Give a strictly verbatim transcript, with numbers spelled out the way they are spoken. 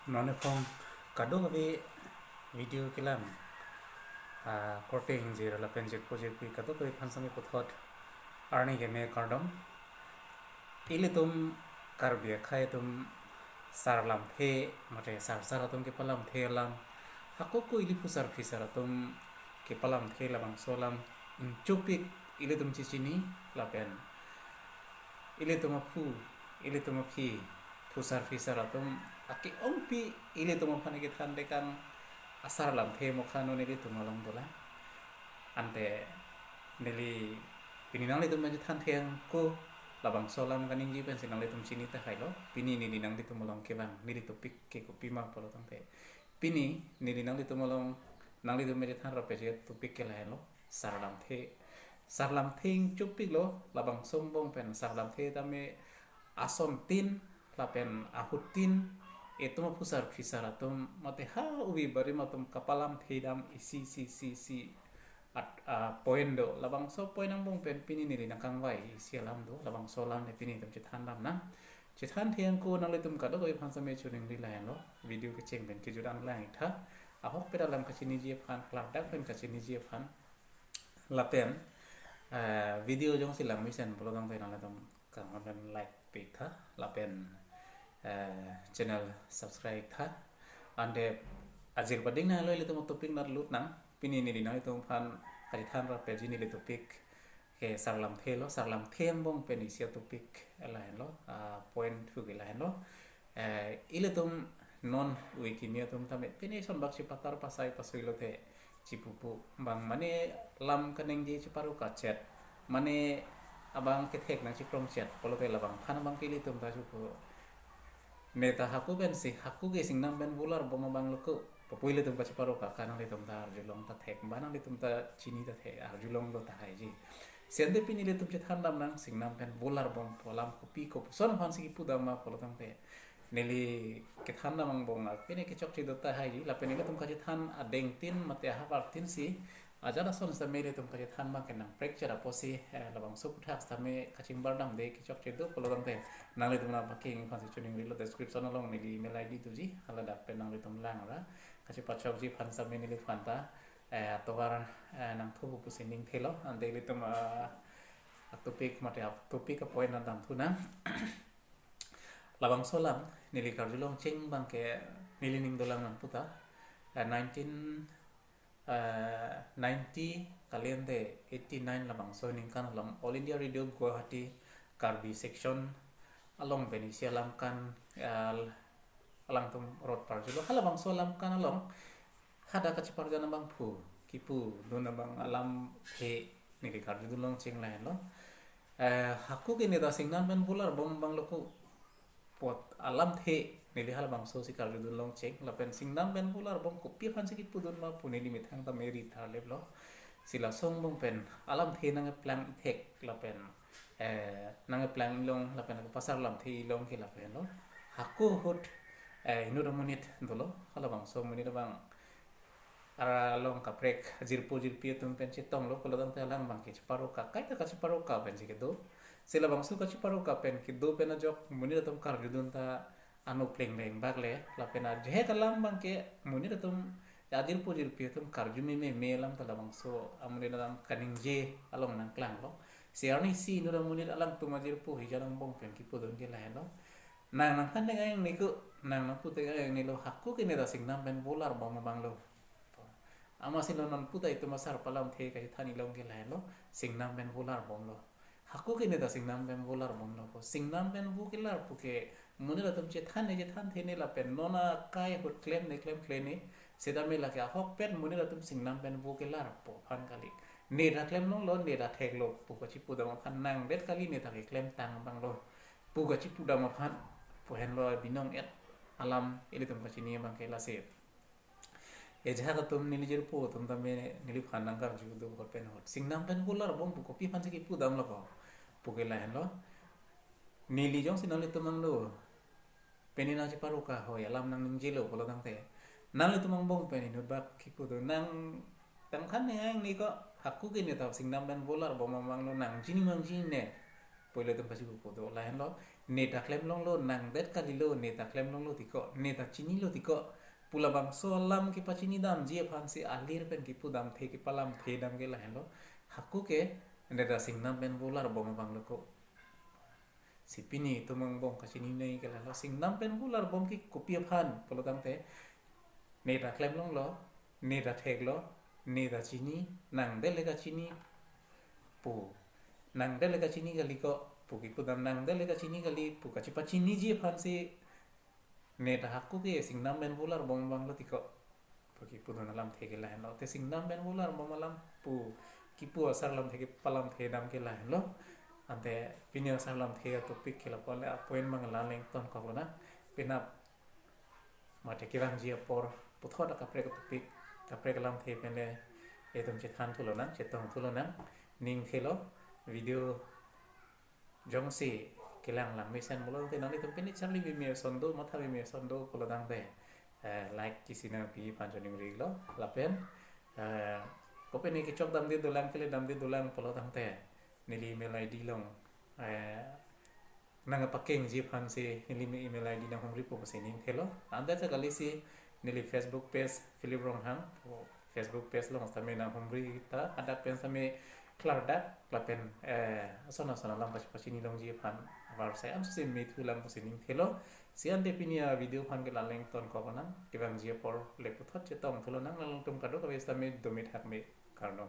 Nonphong kadokave video kelang, ah, korte ingjir lapen jirpo jirpi kadokave aphan sami puthot arni keme kardom. Ilitum Karbi akhei atum sar lamthe, mate sar sar atum kepalamthe alam, hako ko ili phusar phisar atum kepalamthe labangso alam inchopik ilitum chechini lapen ilitum aphu, ilitum aphi, phusar phisar atum ake-ongpi ilitum aphan kethan dekang asar lamthe mokha non ilitum along dolang. Ante neli pini nanglitum pen chethan thengko labangso alam kaningje pensi nanglitum chini tahai lo. Pini neli nanglitum along kevang neli topic ke kopima pulo tangte, pini neli nanglitum along, nanglitum pen chethan rap-e topic ke lahenlo, sar lamthe. Sar lamthe inchopik lo, labangso angbong pen sar lamthe tame asontin lapen ahutin, itum aphusar phisar atum mate ha uvi barim atum kapalamthe dam isi isi isi isi at, ah, point do. Labangso point angbong pen pini neli nangkangvai isi alam do. Labangso alam ne pini itum chethan dam nang. Chethan thengko nanglitum kadokave aphan sami choningri lahenlo. Video kecheng pen kejut an lang-ik tha. Ahokpet alam kachiniji aphan, klardak pen kachiniji aphan. Lapen, eh, video jongsi lang mesen pulo tangte nanglitum kanghon pen like pi-ik tha. Lapen, eh, channel subscribe tha. Ante ajir pading nanglo ilitum topic nat lut nang. Pini neli nanglitum aphan kachethan rap-eji neli topic ke sar lamthe lo, sar lamthe angbong pen isi atopic lahenlo, ah, point thu ke lahenlo. Eh, ilitum non uvi kimi atum tame pini son bak si patar pasai pasui lote chipupu bang mane lam kaningje cheparo kachet, mane abang kethek nangchikrong chet pulote labang aphan abang ke ilitum ta chupu. Neta hako pensi, hako ke singnam pen volar bom abang lo ko. Papu ilitum kacheparo kaka nanglitum ta arjulong ta thek, ba nanglitum ta chini ta thek, arjulonglo tahai ji. Sente pini ilitum chethan dam nang singnam pen volar bom pu alam kopi kopuson aphansi kipu dam ma pulo tangte, neli kethan dam angbong ak pini kechokche do tahai ji, lapen ilitum kachethan adengtin mate ahavartin si ajat ason sitame ilitum kachethan abang ke nangprek chera apotsi, eh, labangso aputhak sitame kachingbar damde kechokche do pulo tangte, nanglitum nangpaking aphansi choningrilo, description along neli email I D doji, haladak pen nanglitum lang ra kachepachokji aphan sitame neliphan ta, eh, atovar, eh, nangthupo pusi ning thelo, ante ilitum, ah, atopic mate atopic apoint nat damthu nang. Labangso alam neli karjulong cheng abang ke neli ning dolang nangputa, eh, nineteen, eh, ninety kali ante eighty nine labangso aningkan along All India Radio Guwahati Karbi section along pen isi alam kan, eh, alangtum rot parjulo. Halabangso alam kan along hadak kacheparjan abangphu kipudun abang alamthe neli karjudun long cheng lahenlo. Eh, hako ke neta singnam pen volar bom abang lo ko pu alamthe neli halabangso si karjudun long cheng, lapen singnam pen volar bom kopi aphansi kipudun ma pu neli methang tame ri tharleplo. Si laso angbong pen alamthe nangkeplang ithek lapen, eh, nangkeplang ilong lapen pasar lamthe ilong ke lapen lo. Hako ahut, eh, inut amonit dolo, halabangso amonit abang aralong kaprek jirpo jirpi atum pen chetonglo pulo tangte alang abang ke cheparo ka, kaita kacheparo ka pensi kedo. Si labangso kacheparo ka pen kedo pen ajok monit atum karjudun ta ano pleng leng bak le, lapen ajahak alam abang ke monit atum, ajirpo jirpi atum karju meme me alam ta labangso amonit alam kaningje along nangklanglo. Si arni si inut amonit alangtum ajirpo hijan angbong pen kipudun ke lahenlo. Nang nangphan deng ayang ni ko, nang nangpu deng ayang ni lo, hako ke neta singnam pen volar bom abang lo. Amatsi lo non puta itum asar palamthe kachethan ilong ke lahenlo, singnam pen volar bomlo. Hako ke neta singnam pen volar bomlo ko. Singnam pen vo kelar pu ke monit atum chethan ne chethan the ne lapen non akai ahut klem ne klem kle ne. Sitame lake ahokpet monit atum singnam pen vo kelar pu aphan kali. Neta klem longlo, neta theklo pu kachipu dam aphan nangdet kali, neta keklem tang abang lo pu kachipu dam aphan pu henlo binong et alam ilitum kachini abang ke lasi. Ajahak atum neli jirpo atum tame neliphan nangkarju do ahut pen ahut. Singnam pen volar bom pu kopi aphansi kipu damlo ko pu ke lahenlo. Neli jongsi nanglitum angno pini nangcheparo ka hoi alam nangningjelo pulo tangte, nanglitum angbong pen inut bak kipu do, nang tangthan ne ayang ni ko, hako ke neta singnam pen volar bom abang lo, nang chini mang chini ne Puvoiletum kachipupo do lahenlo, ne ta klemlonglo, nangdet kalilo, ne ta klemlonglo tiko, ne ta chinilo tiko pu labangso alam kepachinidamji aphansi alir pen kipudamthe kepalamthedam ke lahenlo. Hako ke ne ta Singnam pen Volar bom abang lo ko. Si pini itum angbong kachininei ke lahenlo, Singnam pen Volar bom ke kopi aphan pulo tangte, ne ta klemlonglo, ne ta theklo, ne ta chini, nangdet le kachini pu, nangdet le kachini kali ko pu kipudam, nangdet le kachini kali pu kachipachiniji aphansi ne ta hako ke Singnam pen Volar bom abang lo tiko pu kipudun alamthe ke lahenlo. Te Singnam pen Volar bom alam pu kipu asar alamthe kepalamthedam ke lahenlo. Ante pini asar alamthe a-topic ke lapu le a-point mang la lengton kok lonang. Penap mate kevangji apor puthot akaprek a-topic, kaprek alamthe pen le itum chethan thu lonang, chetong thu lonang. Ning thelo video jongsi kelang lang mesen pulo tangte nanglitum pini charli bimi ason do, matha bimi ason do pulo tangte, eh, like kisi nangpi aphan choningri lo lapen, eh, kopine kechok damde dolang, kele damde dolang pulo tangte neli email I D along, eh, nangpakengji aphansi neli email I D nanghumripo pusi ning thelo. Ante sa kalisi neli Facebook page Philip Ronghang, Facebook page along sitame nanghumri ta, hadak pen sitame klardak lapen, eh, ason ason alam pachi pachinilongji aphan avarsai amsi me thulang pusi ning thelo. Si ante pini a-video aphan ke la lengton kok lonang, kevangji apor le puthot chetong thu lonang, nanglitum kadokave sitame domit hakme kardom.